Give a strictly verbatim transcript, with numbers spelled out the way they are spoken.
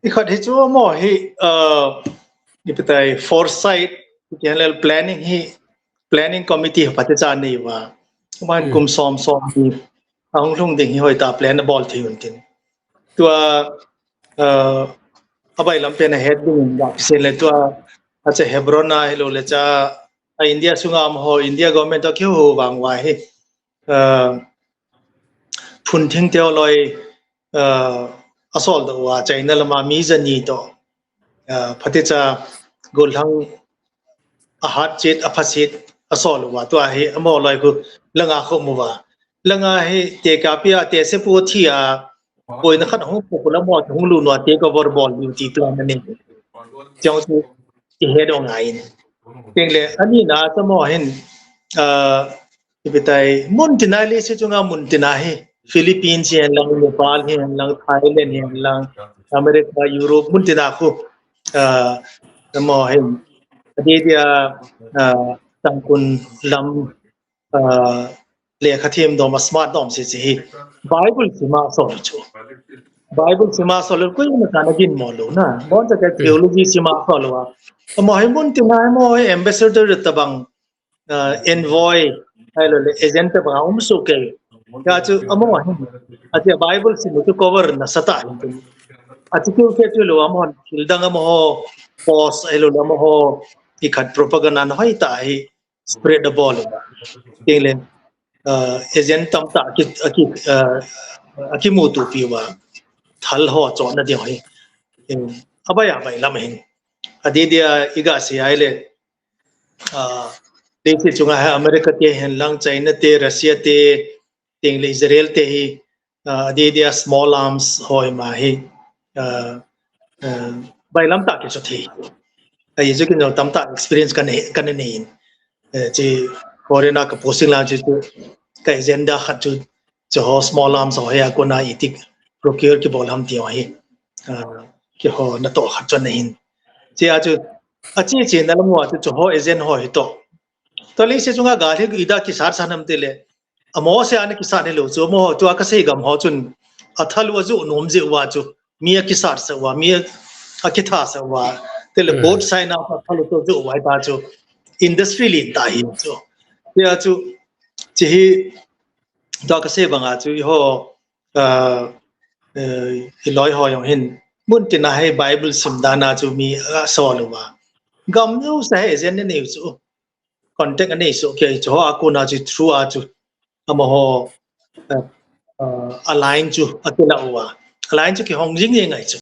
Ikhat hi chu amaho hi, uh, ipi tai foresight, ipi tai planning hi, planning committee hi phatecha nei uva. Amahin kum som som hi ahung lhung ding hi hoitah plan abol thei un tin. Tua, uh, abailam pen ahet ding in ga kisen le tua, acha Hebron a hilou le cha a India sunga amaho India government toh kihou vang uva hi, uh, phunthing te loi, uh, asol doh uva, China lama mi jani toh, uh, phatecha gollhang ahat chet, apha chet asol uva, tua hi amaho loi khu langa khu mu uva. Langa hi tekah pia, tehse pu thi a, boina khat hung pu la mo hung lut uva, take over bol diu ti plan anei. Chong chu ihet u ngai in. Tin le, ani na chu amaho hin, uh, ipi tai, mun tina leiset chunga mun tina hi, Philippines hihen lang, Nepal hihen lang, Thailand hihen lang, America, Europe, mun tina khu, uh, amaho hin, adeh dia, uh, Tangkhul lam, uh, lekha them dom a smart dom sese hi, Bible sima sol chu. Bible sima sol, koima kana ginmo lou na. Boncha ka theology sima sol uva. Amaho hi mun tina hi amaho hi ambassador tabang, uh, envoy, ahilou le agent tabang a um soh kei. Hijeh chun amaho hin, atia Bible sim chu cover nasatah ahin. Achu keu keu chu lou, amaho thil dang, amaho post ahilou le amaho ikhat propaganda na hoitah hi spread abol uva. Tin le, uh, agent tamtah aki, aki, uh, akimutopi uva. Thal ho chohna ding hi. Em, abai abai lam ahin. Adeh dia iga sei ahile, uh, leiset chunga hi America te hihen lang, China te, Russia te, tin le Israel te hi, uh, adeh dia small arms ho ima hi, uh, uh, bailam tah kichoi thei. Ahi chu kei jong tamtah experience kana, kana nei in. Eh, chi foreign a ka posting lang chu, chu ka agenda khat chu, chuho small arms ho hi a kona iti procure kibol ham ti ho hi, uh, keiho natoh khat chu ana hin. Chea chu, ache chena lam uva chu, chuho agent ho hi toh. Tua leiset chunga gal hi ida kisat sah ham tile, amaho seh a ana kisat hilou chu, amaho chu a kasei gam ho chun, athal u ajoh nom jeh uva chu, mi akisat sah uva, mi a, akitha sah uva. Tile both side na athal u chu ajoh uva ta chu, industry lentah ahi chu. Chea chu, chi hi, tua kasei banga chu, eiho, uh, uh, iloi ho jong hin, mun tina hi Bible sim dan a chu mi asol uva. Gam jouse hi agent anei u chu. Contact anei soh kei chu, chuho a kona chu through a chu, amaho, uh, uh, aline chu akilah uva. Aline chu kihong jing jing ngai chu.